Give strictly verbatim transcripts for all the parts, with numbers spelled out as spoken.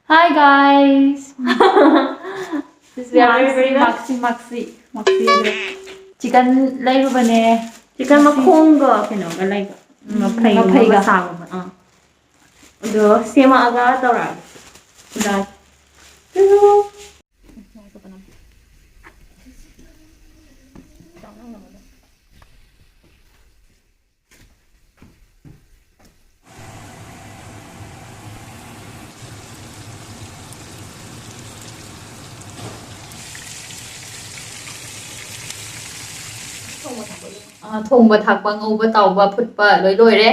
Hi guys. This is very, very maxi maxi maxi. Chicken ꯂꯩꯔꯨꯕꯅꯦ꯫ Chicken ꯃꯈꯣꯡꯒ ꯀꯩꯅꯣꯒ ꯂꯩꯕ꯫ ꯎꯝ, ꯃꯐꯩꯒ꯫ ꯃꯐꯩꯒ ꯁꯥꯕ ꯑꯃ꯫ ꯑꯥ꯫ ꯑꯗꯣ ꯁꯦꯝꯃꯛꯑꯒ ꯇꯧꯔꯛꯑꯒꯦ꯫ ꯎꯗꯥꯏ꯫ ꯑ, ꯊꯣꯡꯕ ꯊꯥꯛꯄ, ꯉꯧꯕ ꯇꯥꯎꯕ, ꯐꯨꯠꯄ ꯂꯣꯏ ꯂꯣꯏꯔꯦ꯫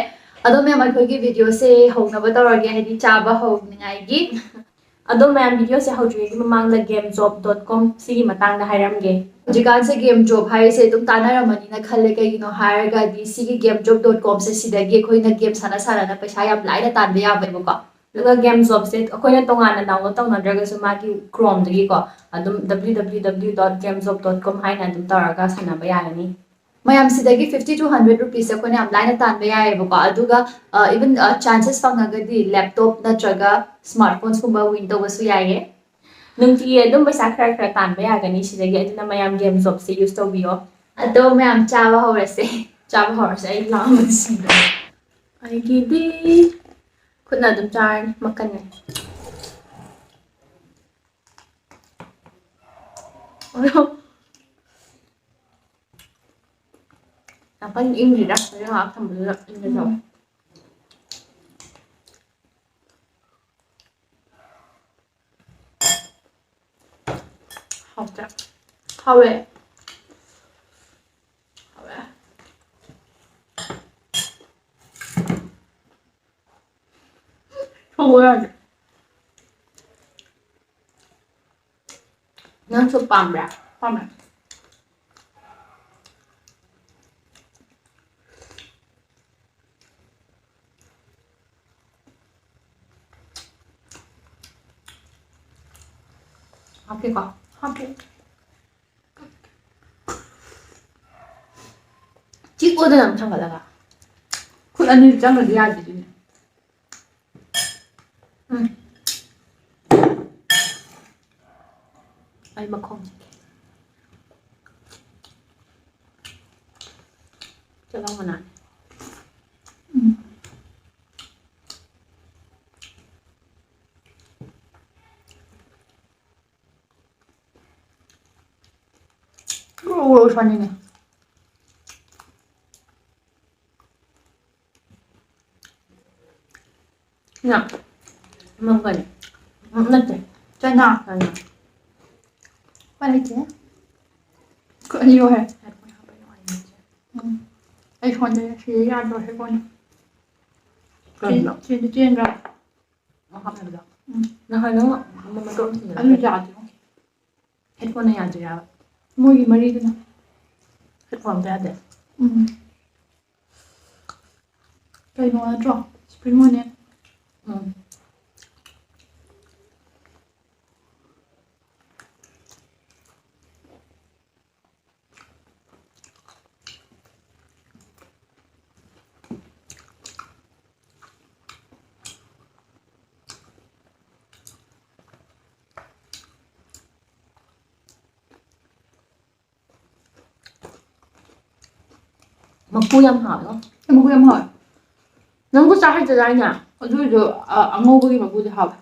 ꯑꯗꯣ ꯃꯦꯝ, ꯑꯩꯈꯣꯏꯒꯤ videoꯁꯦ ꯍꯧꯅꯕ ꯇꯧꯔꯒꯦ, ꯍꯥꯏꯗꯤ ꯆꯥꯕ ꯍꯧꯅꯤꯡꯉꯥꯏꯒꯤ꯫ ꯑꯗꯣ ꯃꯌꯥꯝ, videoꯁꯦ ꯍꯧꯗ꯭ꯔꯤꯉꯩꯒꯤ ꯃꯃꯥꯡꯗ game job dot com ꯁꯤꯒꯤ ꯃꯇꯥꯡꯗ ꯍꯥꯏꯔꯝꯒꯦ꯫ ꯍꯧꯖꯤꯛꯀꯥꯟꯁꯦ game job ꯍꯥꯏꯔꯤꯁꯦ ꯑꯗꯨꯝ ꯇꯥꯟꯅꯔꯝꯃꯅꯤꯅ ꯈꯜꯂꯦ, ꯀꯩꯒꯤꯅꯣ ꯍꯥꯏꯔꯒꯗꯤ ꯁꯤꯒꯤ game job dot comꯁꯦ ꯁꯤꯗꯒꯤ ꯑꯩꯈꯣꯏꯅ game ꯁꯥꯟꯅ ꯁꯥꯟꯅꯅ ꯄꯩꯁꯥ ꯌꯥꯝ ꯂꯥꯏꯅ ꯇꯥꯟꯕ ꯌꯥꯕꯅꯦꯕꯀꯣ꯫ ꯑꯗꯨꯒ game jobꯁꯦ ꯑꯩꯈꯣꯏꯅ ꯇꯣꯉꯥꯟꯅ download ꯇꯧꯅꯗ꯭ꯔꯒꯁꯨ ꯃꯥꯒꯤ Chromeꯗꯒꯤꯀꯣ ꯑꯗꯨꯝ W W W dot game job dot com ꯍꯥꯏꯅ ꯑꯗꯨꯝ ꯇꯧꯔꯒ ꯁꯥꯟꯅꯕ ꯌꯥꯒꯅꯤ꯫ ꯃꯌꯥꯝ, ꯁꯤꯗꯒꯤ fifty to hundred rupeesꯁꯦ ꯑꯩꯈꯣꯏꯅ ꯌꯥꯝ ꯂꯥꯏꯅ ꯇꯥꯟꯕ ꯌꯥꯏꯌꯦꯕꯀꯣ꯫ ꯑꯗꯨꯒ, ꯑ, even, ꯑ, chances ꯐꯪꯉꯒꯗꯤ laptop ꯅꯠꯇ꯭ꯔꯒ smartphonesꯀꯨꯝꯕ win ꯇꯧꯕꯁꯨ ꯌꯥꯏꯌꯦ꯫ ꯅꯨꯡꯇꯤꯒꯤ ꯑꯗꯨꯝ ꯄꯩꯁꯥ ꯈꯔ ꯈꯔ ꯇꯥꯟꯕ ꯌꯥꯒꯅꯤ ꯁꯤꯗꯒꯤ꯫ ꯑꯗꯨꯅ ꯃꯌꯥꯝ game jobꯁꯦ use ꯇꯧꯕꯤꯌꯣ꯫ ꯑꯗꯣ ꯃꯌꯥꯝ, ꯆꯥꯕ ꯍꯧꯔꯁꯦ꯫ ꯆꯥꯕ ꯍꯧꯔꯁꯦ, ꯑꯩ ꯂꯥꯝꯕꯅ ꯁꯤꯔꯦ꯫ ꯑꯩꯒꯤꯗꯤ ꯈꯨꯠꯅ ꯑꯗꯨꯝ ꯆꯥꯔꯅꯤ, ꯃꯀꯟꯅꯦ꯫ ꯑꯗꯣ ꯌꯥꯝ ꯀꯟꯅ ꯏꯪꯗ꯭ꯔꯤꯗ, ꯍꯧꯖꯤꯛ ꯉꯥꯏꯍꯥꯛ ꯊꯝꯕꯗꯨꯗ ꯏꯪꯒꯦ ꯇꯧꯋꯦ꯫ ꯎꯝ꯫ ꯍꯥꯎꯇ꯭ꯔꯥ? ꯍꯥꯎꯋꯦ꯫ ꯍꯥꯎꯋꯦ꯫ ꯊꯣꯡꯕ ꯌꯥꯗꯦ꯫ ꯅꯪꯁꯨ ꯄꯥꯝꯕ꯭ꯔꯥ? ꯄꯥꯝꯃꯦ꯫ ꯍꯥꯞꯀꯦꯀꯣ? ꯍꯥꯞꯀꯦ꯫ ꯆꯤꯛꯑꯣꯗꯅ ꯑꯃꯨꯛ ꯊꯥꯡꯒꯠꯂꯒ꯫ ꯈꯨꯠ ꯑꯅꯤ ꯆꯪꯉꯗꯤ ꯌꯥꯗꯦ ꯑꯗꯨꯅꯦ꯫ ꯎꯝ꯫ ꯑꯩ ꯃꯈꯣꯡ ꯆꯤꯛꯀꯦ꯫ ꯇꯤꯜꯍꯧ ꯃꯅꯥ꯫ ꯎꯝ꯫ ꯒ꯭ꯔꯣ ꯒ꯭ꯔꯣ ꯁꯣꯟꯅꯤꯡꯉꯦ꯫ ꯅ, ꯅꯪ ꯀꯔꯤ? ꯎꯝ, ꯅꯠꯇꯦ꯫ ꯆꯅꯥ꯫ ꯆꯅꯥ꯫ ꯎꯄꯥꯏ ꯂꯩꯇꯦ꯫ ꯀꯔꯤ ꯑꯣꯏ? ꯎꯝ꯫ ꯑꯩ ꯁꯣꯟꯗꯅ ꯁꯤꯔꯦ, ꯌꯥꯗ꯭ꯔꯣ ꯍꯦꯛ ꯑꯣꯏꯅ? ꯀꯩꯅꯣ? ꯆꯦꯟ-, ꯆꯦꯟꯗꯤ ꯆꯦꯟꯗ꯭ꯔꯥ? ꯎꯝ꯫ ꯅꯍꯥꯟ ꯅꯪ ꯑꯃ ꯃꯇꯣꯟ ꯊꯤꯟꯖꯤꯜꯂꯒ ꯑꯗꯨ ꯌꯥꯗ꯭ꯔꯣ? Headphone ꯅ ꯌꯥꯗ꯭ꯔꯤꯔꯕ? ꯃꯣꯏꯒꯤ ꯃꯔꯤꯗꯨꯅ꯫ Headphone ꯑꯝꯇ ꯌꯥꯗꯦ? ꯎꯝ꯫ ꯀꯩꯅꯣ ꯅꯠꯇ꯭ꯔꯣ? Spring onion꯫ ꯎꯝ꯫ ꯃꯀꯨ ꯌꯥꯝ ꯍꯥꯎꯋꯦ꯫ ꯃꯀꯨ ꯌꯥꯝ ꯍꯥꯎꯋꯦ꯫ ꯅꯪꯕꯨ ꯆꯥ ꯍꯩꯇꯗꯥꯏꯅꯦ? ꯑꯗꯨ ꯑꯣꯏꯔꯁꯨ, ꯑ, ꯑꯉꯧꯕꯒꯤ ꯃꯀꯨꯗꯤ ꯍꯥꯎꯋꯦ꯫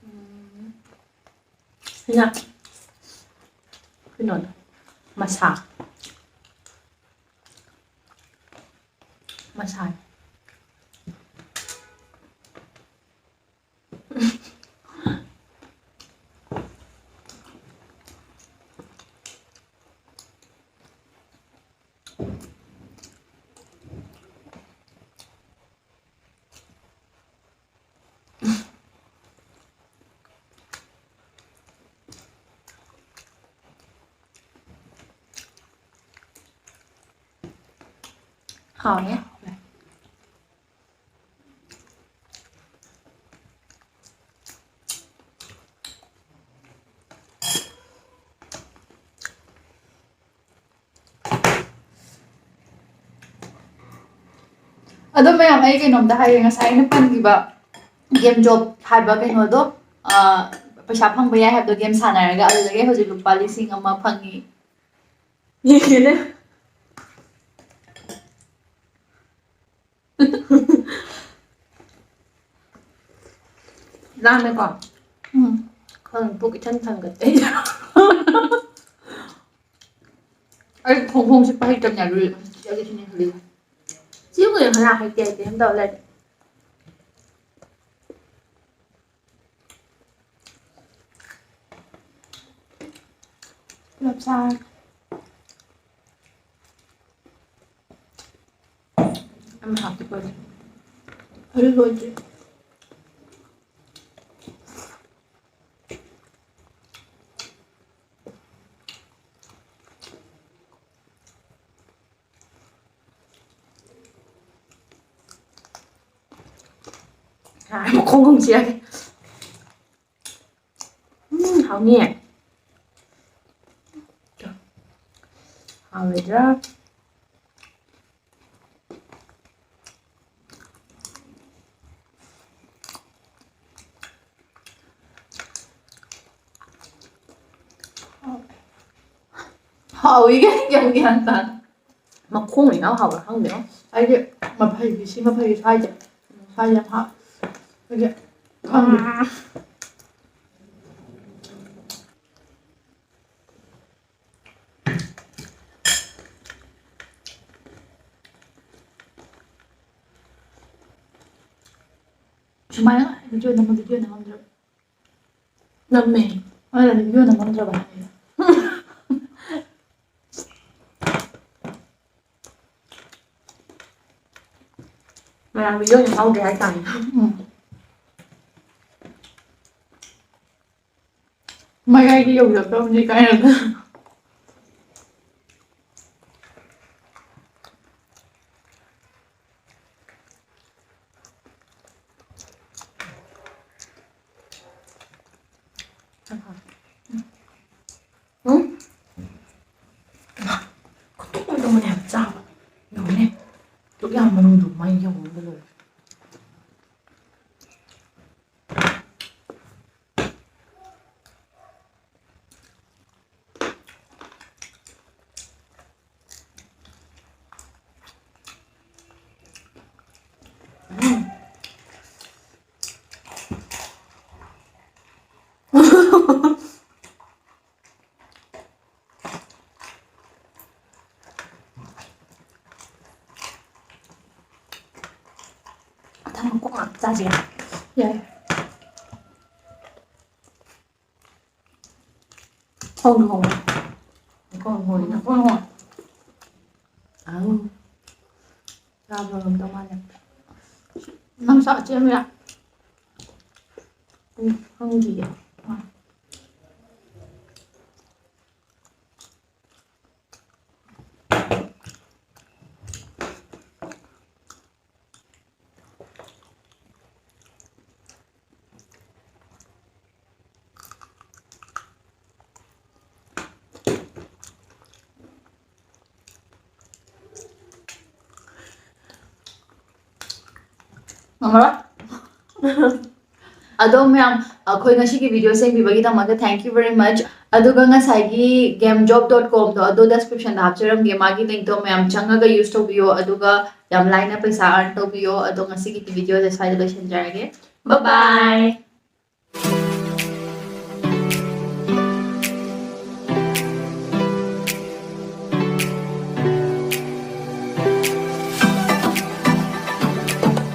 ꯎꯝ꯫ ꯁꯤꯅ ꯀꯩꯅꯣꯗꯣ, ꯃꯁꯥ꯫ ꯃꯁꯥꯅꯤ꯫ ꯍꯥꯎꯅꯦ꯫ ꯑꯗꯣ ꯃꯌꯥꯝ, ꯑꯩ ꯀꯩꯅꯣꯝꯇ ꯍꯥꯏꯒꯦ꯫ ꯉꯁꯥꯏ ꯑꯩꯅ ꯄꯟꯈꯤꯕ ꯒꯦꯝ ꯖꯣꯕ ꯍꯥꯏꯕ ꯀꯩꯅꯣꯗꯣ, ꯑ, ꯄꯩꯁꯥ ꯐꯪꯕ ꯌꯥꯏ ꯍꯥꯏꯕꯗꯣ, ꯒꯦꯝ ꯁꯥꯟꯅꯔꯒ, ꯑꯗꯨꯗꯒꯤ ꯍꯧꯖꯤꯛ ꯂꯨꯄꯥ ꯂꯤꯁꯤꯡ ꯑꯃ ꯐꯪꯉꯤ꯫ ꯌꯦꯡꯒꯦꯅꯦ꯫ ꯂꯥꯝꯃꯦꯀꯣ? ꯎꯝ꯫ ꯈꯪ-, ꯄꯨꯛ ꯏꯊꯟ ꯊꯟꯒꯠꯇꯦ꯫ ꯑꯩ ꯈꯣꯡ ꯈꯣꯡ ꯆꯤꯛꯄ ꯍꯩꯇꯕꯅꯦ, ꯑꯗꯨꯗꯤ ꯆꯤꯛꯑꯗꯤ ꯁꯤꯅꯦ ꯈꯜꯂꯤ꯫ ꯆꯤꯛꯄꯨꯗꯤ ꯈꯔ ꯍꯩꯇꯦ ꯍꯩꯇꯦ ꯁꯨꯝ ꯇꯧ ꯂꯩꯔꯦ꯫ ꯄꯨꯂꯞ ꯆꯥꯔꯒꯦ꯫ ꯑꯃ ꯍꯥꯞꯀꯦ ꯀꯣꯟꯅ꯫ ꯑꯗꯨ ꯂꯣꯏꯗ꯭ꯔꯤ꯫ ꯃꯈꯣꯡ ꯑꯃꯨꯛ ꯆꯤꯛꯑꯒꯦ꯫ ꯎꯝ, ꯍꯥꯎꯅꯤꯌꯦ꯫ ꯍꯥꯎꯔꯣꯏꯗ꯭ꯔꯥ? ꯍꯥꯎꯏꯒ ꯌꯥꯝ ꯒ꯭ꯌꯥꯟ ꯇꯥꯗꯦ꯫ ꯃꯈꯣꯡꯅ ꯏꯍꯥꯎ ꯍꯥꯎꯕ꯭ꯔꯥ ꯈꯪꯗꯦꯉꯣ꯫ ꯑꯩꯒꯤ ꯃꯐꯩꯒꯤ, ꯁꯤ ꯃꯐꯩꯒꯤ ꯁ꯭ꯋꯥꯏꯁꯦ, ꯁ꯭ꯋꯥꯏꯁꯦ ꯌꯥꯝ ꯍꯥꯎ-, ꯑꯩꯒꯤ ꯈꯪꯗꯦ꯫ ꯎꯝ꯫ ꯁꯨꯃꯥꯏꯅ video ꯅꯝꯕ, video ꯅꯝꯃꯝꯗ꯭ꯔꯕ? ꯅꯝꯃꯦ꯫ ꯑꯗꯨꯅ video ꯅꯝꯃꯝꯗ꯭ꯔꯕ ꯍꯥꯏꯕꯅꯤꯗ꯫ ꯃꯌꯥꯝ video ꯅꯝꯍꯧꯗ꯭ꯔꯦ ꯍꯥꯏꯇꯥꯔꯦ꯫ ꯎꯝ꯫ ꯃꯌꯥꯏꯗꯤ ꯌꯧꯁꯤꯜꯂꯛꯇꯕꯅꯤ ꯀꯥꯏꯅ꯫ ꯌꯥꯝ ꯃꯅꯨꯡꯗ ꯃꯩ ꯌꯧꯔꯒ ꯂꯣꯏꯔꯦ꯫ ꯎꯝ꯫ ꯊꯝꯃꯣ, ꯀꯣꯛ ꯉꯥꯛ ꯆꯥꯁꯦ꯫ ꯌꯥꯏ꯫ ꯍꯧꯅ ꯍꯧꯅ꯫ ꯍꯣꯏ, ꯍꯣꯏ, ꯍꯣꯏ, ꯍꯣꯏ꯫ ꯑꯧ꯫ ꯆꯥꯕ ꯉꯝꯗꯧ ꯃꯥꯜꯂꯦ꯫ ꯅꯪ ꯆꯥꯛ ꯆꯦꯟꯕ ꯌꯥ-, ꯎꯝ, ꯈꯪꯗꯤꯌꯦ꯫ ꯉꯝꯃꯔꯣꯏ꯫ ꯑꯗꯣ ꯃꯌꯥꯝ, ꯑꯩꯈꯣꯏ ꯉꯁꯤꯒꯤ video say ꯌꯦꯡꯕꯤꯕꯒꯤꯗꯃꯛꯇ thank you very much꯫ ꯑꯗꯨꯒ ꯉꯁꯥꯏꯒꯤ game job dot com ꯗꯣ, ꯑꯗꯣ description ꯗ ꯍꯥꯞꯆꯔꯝꯒꯦ, ꯃꯥꯒꯤ link ꯇꯣ ꯃꯌꯥꯝ ꯆꯪꯉꯒ use ꯇꯧꯕꯤꯌꯣ, ꯑꯗꯨꯒ ꯌꯥꯝ ꯂꯥꯏꯅ ꯄꯩꯁꯥ earn ꯇꯧꯕꯤꯌꯣ꯫ ꯑꯗꯣ ꯉꯁꯤꯒꯤ video ꯁꯦ ꯁ꯭ꯋꯥꯏꯗ ꯂꯣꯏꯁꯤꯟꯖꯔꯒꯦ꯫ Bye bye꯫